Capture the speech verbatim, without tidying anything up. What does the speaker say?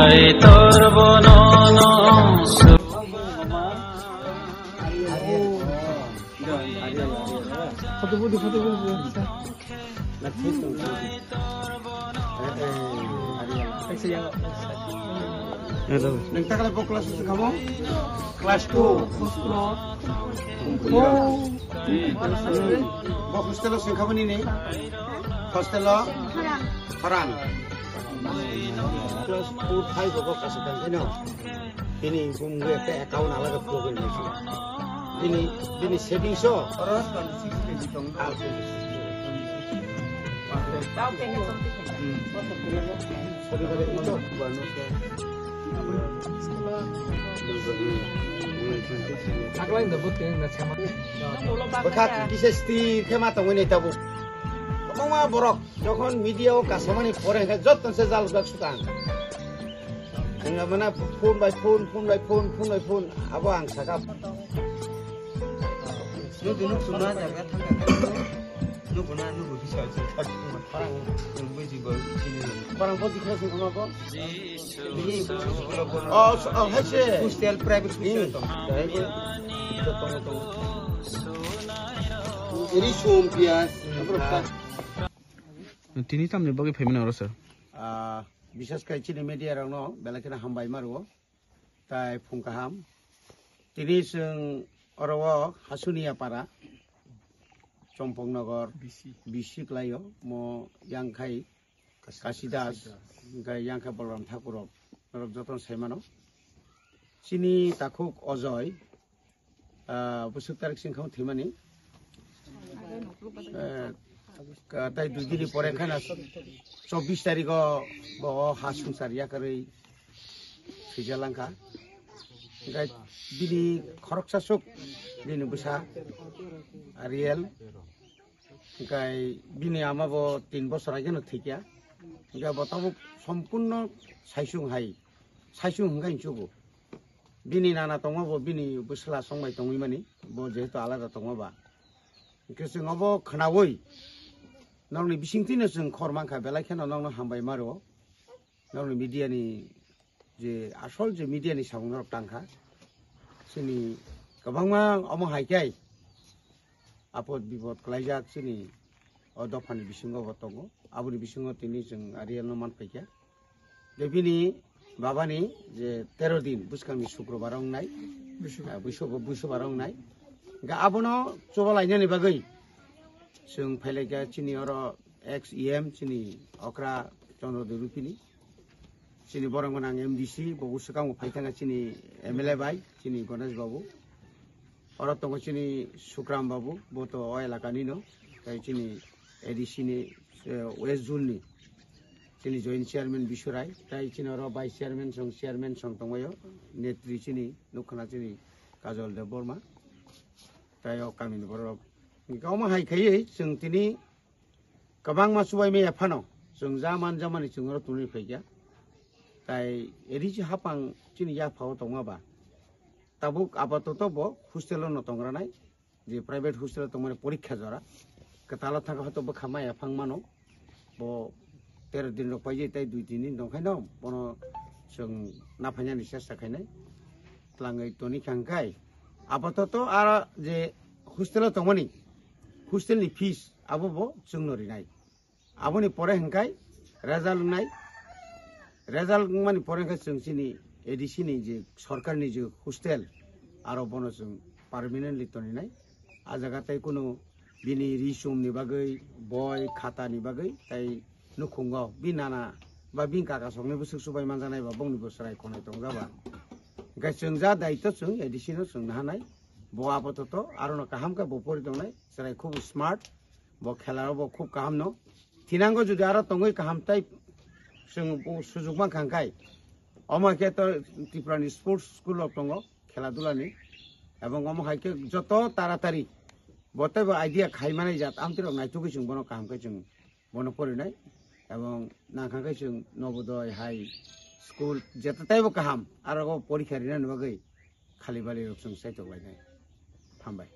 Tor bono no su- Nang takle bo class sing kamo? Class two. Bo hostel o sing kamo nini? Hostel o? Khorang. Class four, five o bo kasa tang khe no. Bini bumung ekta account alaga khulogwi nai se. Bini, bini savings o. Bwkha kisa stir khe ma tongwi nai tabuk. Kwbangma borok jokhon media o kasamani pore hwnkhe joto se jal jak sukha ang. Ang mana phone by phone, phone by phone, phone by phone, abo ang saka. Nugo nuk suma jaga thangka. Nugo na nugo bisa bisa thak. Parang nugo jibo sini. Parang bo dikha sing kama ko. Oh, so, oh, hai se. Hostel, private hostel to. Iri sum pias. Tini tamni bagwi phaimani oro sir. Ah, bisas kai chini media rokno belai kheno hambai ma rwo. Tai phung kaham. Tini chwng oro o Hasunia para, Chompong Nogor, B C. B C kwlaio, mo yang khai Kasi Das, hingkai yang khai Bolram Thakur rok, norok jotono sai mano. Chini takhuk Ojoi, ah, bwswk tarik sing kha thwimani. Eh, ka-, tai dui dini pore khana chobbish tarikh o bo ha sungsar yakarwi thwijalangkha. Hingkai bini khoroksa suk bini bwsa Ariel. Hingkai bini ama bo tin bosor ageno thwikya. Hingkai bo tabuk sompurno saisung hai, saisung hingkai hinchugo. Bini nana tongma bo bini bwsla songbai tongwi mani, bo jehetu alada tongma ba. Hingke chwng obo khwnawi nokni bisingtwino chwng khor mankha, belai kheno nokno hambai ma rwo. Nokni media ni je asol je media ni samung rok tangkha, chini kwbangma omo hai khe apod bipod kwlaijak chini o dophani bisingo bo tongo. Aboni bisingo tini chwng Ariel no man phaikha. Je bini babani je tero din bwskangni Sukrobar wngnai, ah, Busu-, Busubar wngnai. Hingke abono chubalainani bagwi chwng phailaikha chini oro ex E M chini okra Chandra Dev Rupini. Chini borok gwnang M D C, bo swkang bo phai thangkha chini M L A bai, chini Ganesh babu. Oro tongo chini Sukram babu, bo to o elaka ni no, tai chini A D C ni, eh, West Zone ni, chini joint chairman Bisu Rai, tai chini oro vice chairman song, chairman song tongbaio, netri chini, nukhana chini Kajol Debbarma, tai o kami ni borok. Omo hai khaiwi chwng tini kwbangma chubaimaya phano chwng ja man jamani chwng oro tongwi phaikha. Tai riji hapang chini yaphao tongma ba tabuk apatoto bo hostel o no tongranai, je private hostel o tongmani porikha jora. Kwtalo thangkha hoito bwkha maya phang mano, bo tero din rok paijai tai dui tin din tongkhaino bono chwng naphainani chesta khainai. Tlangwi toni kha hwnkhe apatoto aro je hostel o tongmani, hostel ni fees abo bo chwngno rinai. Aboni pore hwnkhe result wngnai. Result wngmani pore hwnkhe chwng chini A D C ni je sorkar ni je hostel, aro bono chwng permanently toninai. A jaga tei kunu bini ri chum ni bagwi, boi khata ni bagwi, tei nukhungo bini nana ba bini kaka songni bwswk chubai manjaknai ba bongni bo chwrai khonai tongjaba. Hwnkhe chwng ja daitw chwng A D C no chwng nahanai. Bo apatoto arono kaham khe bo pori tongnai, chwrai khub smart. Bo khela o bo khub kaham no. Thinango jodi aro tongwi kaham tai chwng bo sujuk mankha hwnkhe, omo hai khe to Tripura ni sports school rok tongo, khela dula ni. Ebong omo hai khe joto taratari bo tei bo idea khai manai jat amtwi rok naitugwi chwng bono kaham khe chwng bono porinai. Ebong nangkha khe chwng Novodaya hai school jeta tei bo kaham aro bo porikha rinani bagwi khali bali rok chwng saitok lainai. Hambai.